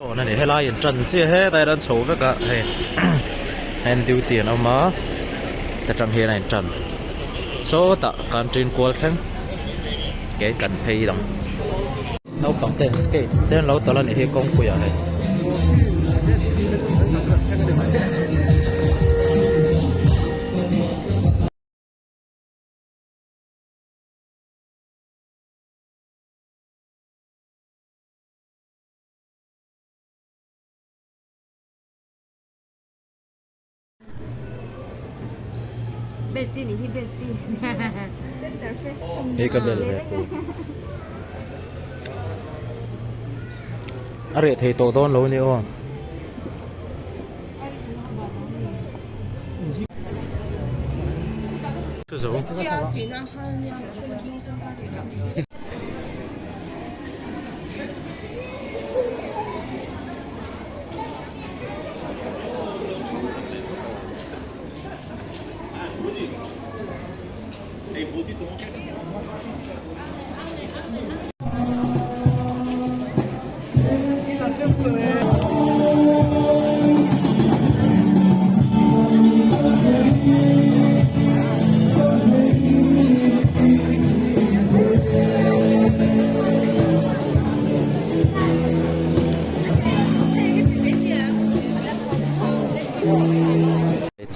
Awn a ni helai in tan chiah hetah hian an chho vek a hei heng duty an awm a ta tang hian a in tan sawtah canteen kual thleng ke kan phei ang naupang ten skate te an lo tawlh a nih hi kawngpui ah hei. Hei ka bel ve tur a reh thei tawh dawn lo a ni aw.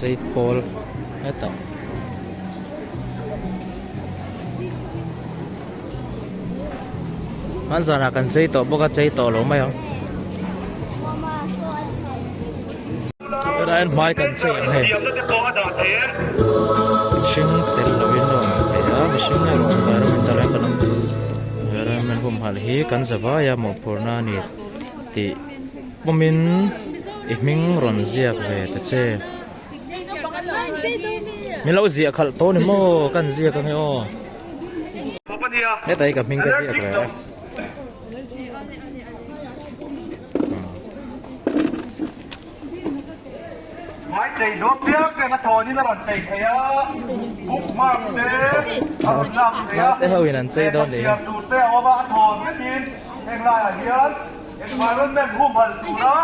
Chei pawl hetah hmanzanah kan chei tawh bawk a chei tawh lo mai ang tunah hian hmai kan chei ang hei mihring tel lovin a awm thei a mihring erawh environmental ah hian kan awm environment humhalh hi kan zavai a mawhphurhna a ni tih pawmin i hming rawn ziak ve ta che. Min lo ziah khalh tawh ni maw kan ziak ange aw. Heta hi ka hming ka ziak ve a. Naute ho in an chei dawn nih hi. Environment humhalh tura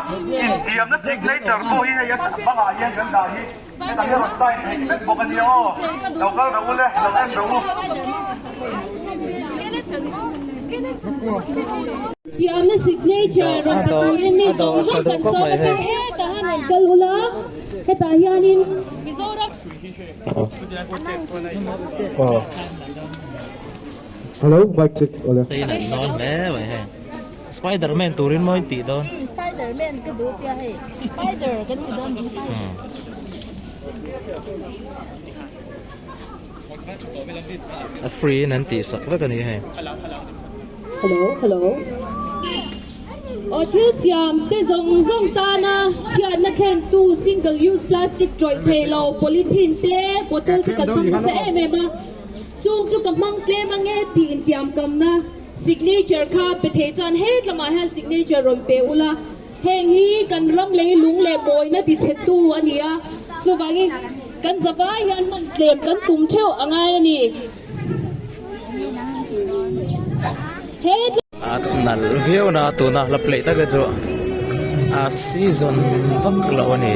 intiamna signature pawh hi hei a bangah hian kan dah hi hetah hian rawn sign theih vek bawk a nia aw. Lo kal rawh u le, lo en rawh u. Tiamna signature rawn pe turin mi zawng zawng kan sawm a chu hetah han rawn kal ula, hetah hianin Mizoram. Hello mic check awle. Chei an dawn hle mai hei. Spiderman turin maw in tih dawn. Spiderman ka duh tia hei. Spider kan ti dawn ni. A free in an tih sak vek a ni hei. Hello hello. Aw thil siam te zawng zawng tana chhiatna thlentu single use plastic tawih thei lo polythene te bottle te kan hmang nasa em em a. Chung chu ka hmang tlem ange tih intiamkamna signature kha pe thei chuan hetlamah hian signature rawn pe ula, heng hi kan ram lei lung leh mawina tichhetu a ni a, chuvangin kan zavai hian hman tlem kan tum theuh a ngai a ni. Hetlam. A nalh viau na tuna hla play tak hi chu a season vak lo a ni.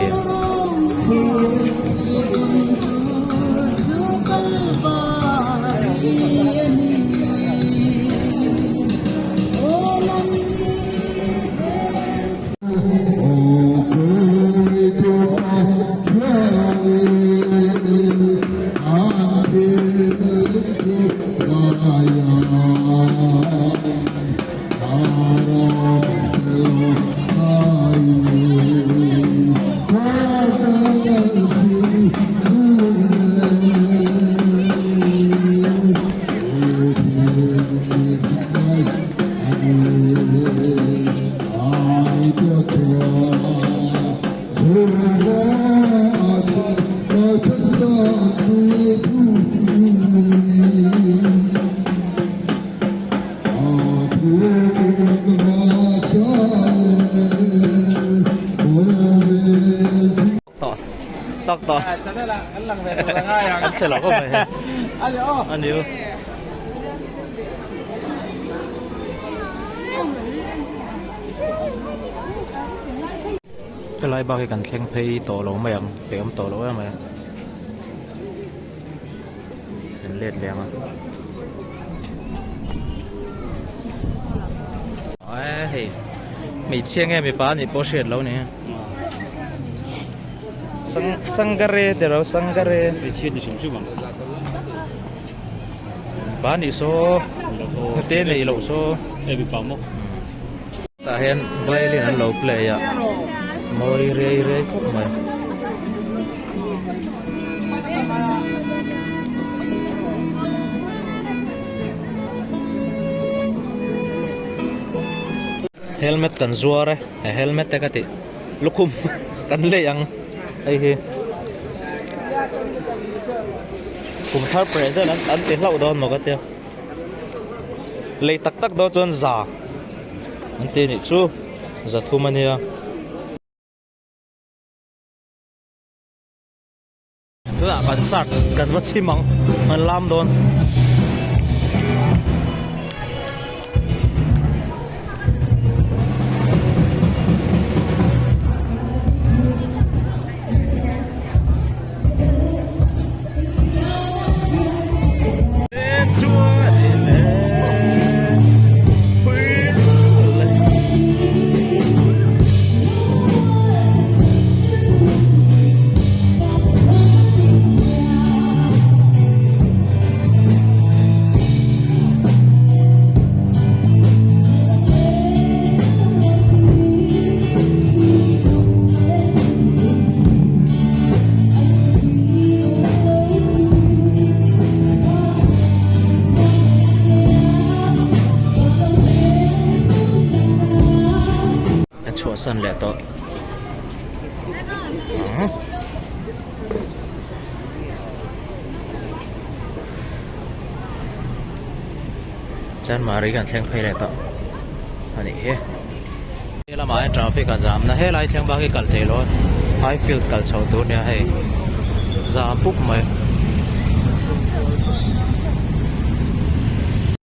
Tak tawh an che lo khawp mai hei a ni u. Helai bak hi kan thleng phei tawh lo mai ang pe awm tawh lo em mai a kan let leh ang a ae hei hmeichhia nge mipa anih pawh hriat lo ni sang sangare ti ro sangare hmeichhia ni hrim hrim ang mipa anih saw hnute neih loh saw e mipa maw. Tah hian violin an lo play a mawi riai riai khawp mai. Helmet kan zuar e he helmet te ka tih lukhum kan lei ang hei hi kum thar present an ti hlauh dawn maw ka tia. Lei tak tak dawn chuan za an ti anih chu za thum ania. Tunah kan sart kan va chhim ang kan lam dawn. Ka chhuahsan leh tawh ang. Chanmari kan thleng phei leh tawh a nih hi. He lamah hian traffic a zam na helai thleng bak hi kal theih loh a high field kal chho tur nia hei zam pup mai.